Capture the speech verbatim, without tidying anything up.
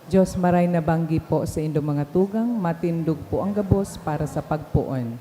Diyos maray na banggi po sa indong mga tugang, matindog po ang gabos para sa pagpoon.